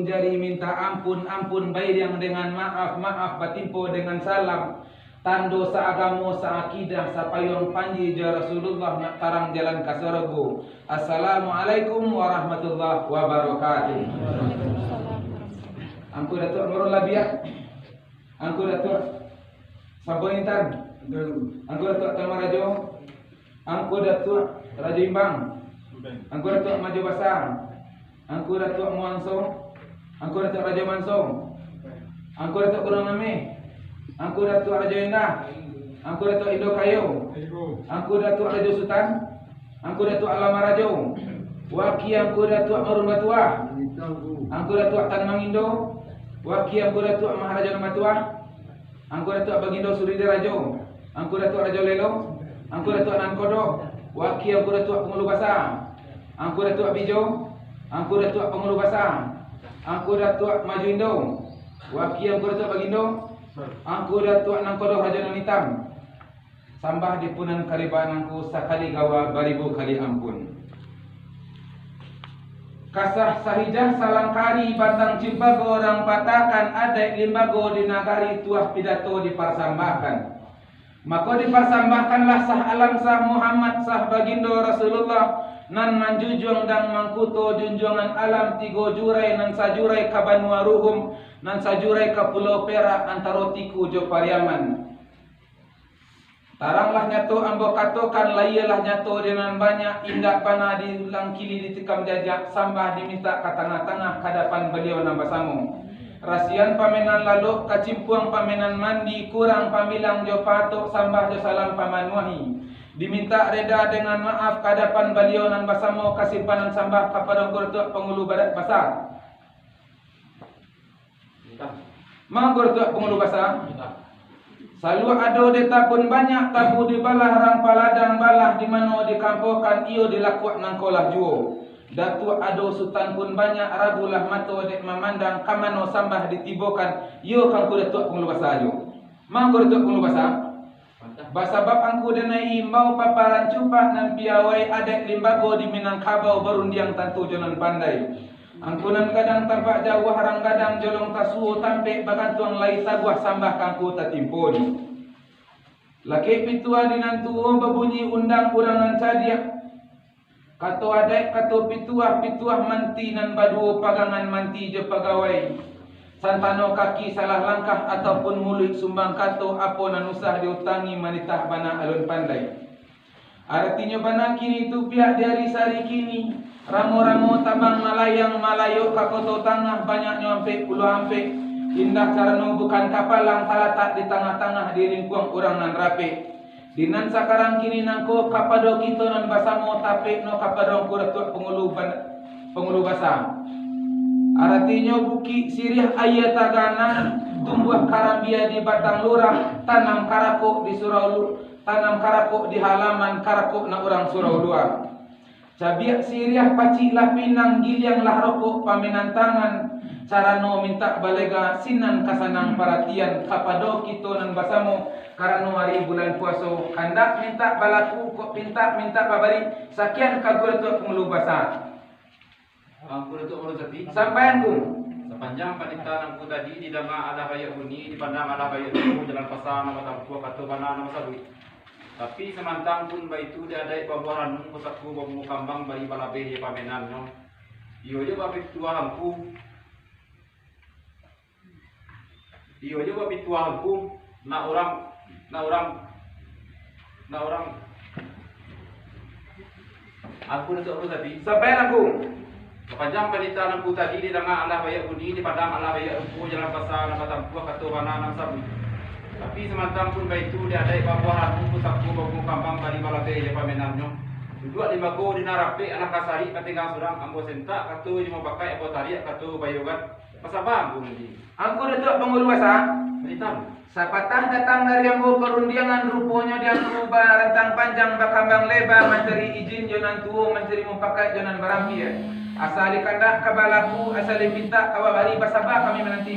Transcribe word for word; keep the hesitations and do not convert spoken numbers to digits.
Jari minta ampun, ampun bairiang dengan maaf, maaf batimpo dengan salam. Tando saagamo, saakidah, sapayuang panji jo Rasulullah, nak tarang jalan ka sorogo. Assalamualaikum warahmatullahi wabarakatuh. Angku Datuak Nurul Labiah, Angku Datuak Sabuah Intan, Angku Datuak Tama Rajo, Angku Datuak Rajo Imbang, Angku Datuak Majo Basa, Angku Datuak Muanso, Angku Datuak Rajo Manso, Angku Datuak Gunung Ameh, Angku Datuak Rajo Indah, Angku Datuak Indo Kayo, Angku Datuak Rajo Sutan, Angku Datuak Alam Marajo, waki Angku Datuak Marun Batuah, Angku Datuak Tan Mangindo, waki Angku Datuak Maharajo Nan Batuah, Angku Datuak Bagindo Suri Dirajo, Angku Datuak Rajo Lelo, Angku Datuak Nan Kodo, waki Angku Datuak Pangulu Basa, Angku Datuak Bijo, Angku Datuak Pangulu Basa, Angku Datuak Maju Indo, waki Angku Datuak Bagindo, Angku Datuak Nan Kodo Rajo Nan Itam. Sambah di punan karibaan Angku sakali gawa baribu kali ampun. Kasah sahijah salangkari batang cimpago, rang patakan adaik limbago di nagari tuah pidato diparsambahkan. Mako diparsambahkanlah sah alam sah Muhammad sah bagindo Rasulullah, nan manjujuang dan mangkuto junjuangan alam tigo jurai nan sajurai ka banua Ruhum, nan sajurai ka Pulau Perak antaro Tiku jo Pariaman. Taranglah nyato ambo katokan, layialah nyato di nan banyak, indak panah dilangkili ditikam jajak, sambah dimintak ka tangah-tangah ka dapan Baliau nan basamo. Rasian pamenan lalok, kacimpuang pamenan mandi, kurang pambilang jo patok, sambah jo salam pamanuahi. Dimintak reda dengan maaf ka dapan Baliau nan basamo, kasimpanan sambah kapado Angku Datuak Pangulu Barat Basa. Mangko Datuak Pangulu Basa. Saluak ado dek tabun banyak, tabu dibalah rang paladang, balah di mano dikampokan, iyo dilakuak nangko lah juo. Datuak ado sutan pun banyak, rabulah mato dek mamandang, ka mano sambah ditibokan, iyo ka Angku Datuak Pangulu Basa juo. Mangko Datuak Pangulu Basa. Basabab Angku denai imbau paparan cupak nan piawai adaik limbago di Minangkabau, barundiang tantu jo nan pandai. Angku nan gadang tampak jauah, rang gadang jolong tasuo, tampek bagantuang lai taguah, sambah ka Angku tatimpo ni. Lakek pituah di nan tuo, babunyi undang urang nan cadiak. Kato adaik, kato pituah, pituah manti nan baduo, pagangan manti jo pagawai. Santano kaki salah langkah ataupun muluik sumbang kato, apo nan usah diutangi, manitah bana alun pandai. Aratinyo bana kini tu pihak di ari sari kini, ramo-ramo tabang malayang, malayok ka Koto Tangah, banyaknyo ampek puluah ampek, indak carano bukan kapalang, talatak di tangah-tangah, di lingkuang urang nan rapek. Di nan sakarang kini nangko, kapado kito nan basamo, tapek no kapado Angku Datuak Pangulu Ban-, Pangulu Basa. Aratinyo, bukik siriah aia tagana, tumbuah karambia di batang lurah, tanam karakok di surau lu-, tanam karakok di halaman, karakok nak urang surau lua. Cabiak siriah paciklah pinang, gilianglah rokok pamenan tangan, carano mintak balega, sinan ka sanang paratian kapado kito nan basamo, karano ari bulan puaso, kandak mintak balaku, kok pintak mintak babari, sakian ka Angku Datuak Pangulu Basa. Angku Datuak Pangulu Basa. Sampai Angku. Sapanjang panitahan Angku tadi didanga alah baiak bunyi, dipandang alah baiak rupo, jalan pasa nan batampuah, kato bana nan basabuik. Tapi samantang pun baitu, di adaik babuah ranun, pusako babungo kambang, bari balabeh jo pamenannyo. Iyo jo bapituah Angku. Iyo jo bapituah Angku. Nak urang, nak urang, nak urang. Angku Datuak Pangulu Basa. Sampai Angku. Sapanjang panitahan Angku tadi didanga alah baiak bunyi, dipandang alah baiak rupo, jalan pasa nan batampuah, kato bana nan basabuik. Tapi samantang pun baitu, di adaik babuah ranun, pusako babungo kambang, bari balabeh jo pamenannyo. Duduak limbago di nan rapek, alah ka sarik batenggang surang, ambo sentak kato jo mupakaik, ambo tariak kato bayogan. Basaba Angku nanti. Angku Datuak Pangulu Basa. Panitahan. Sapatah datang dari ambo parundiangan, ruponyo di Angku barantang panjang, bakambang leba, mancari ijin jo nan tuo, mancari mupakaik jo nan barampia. Asa dikandak ka balaku, asa dipintak ka babari, basaba kami mananti.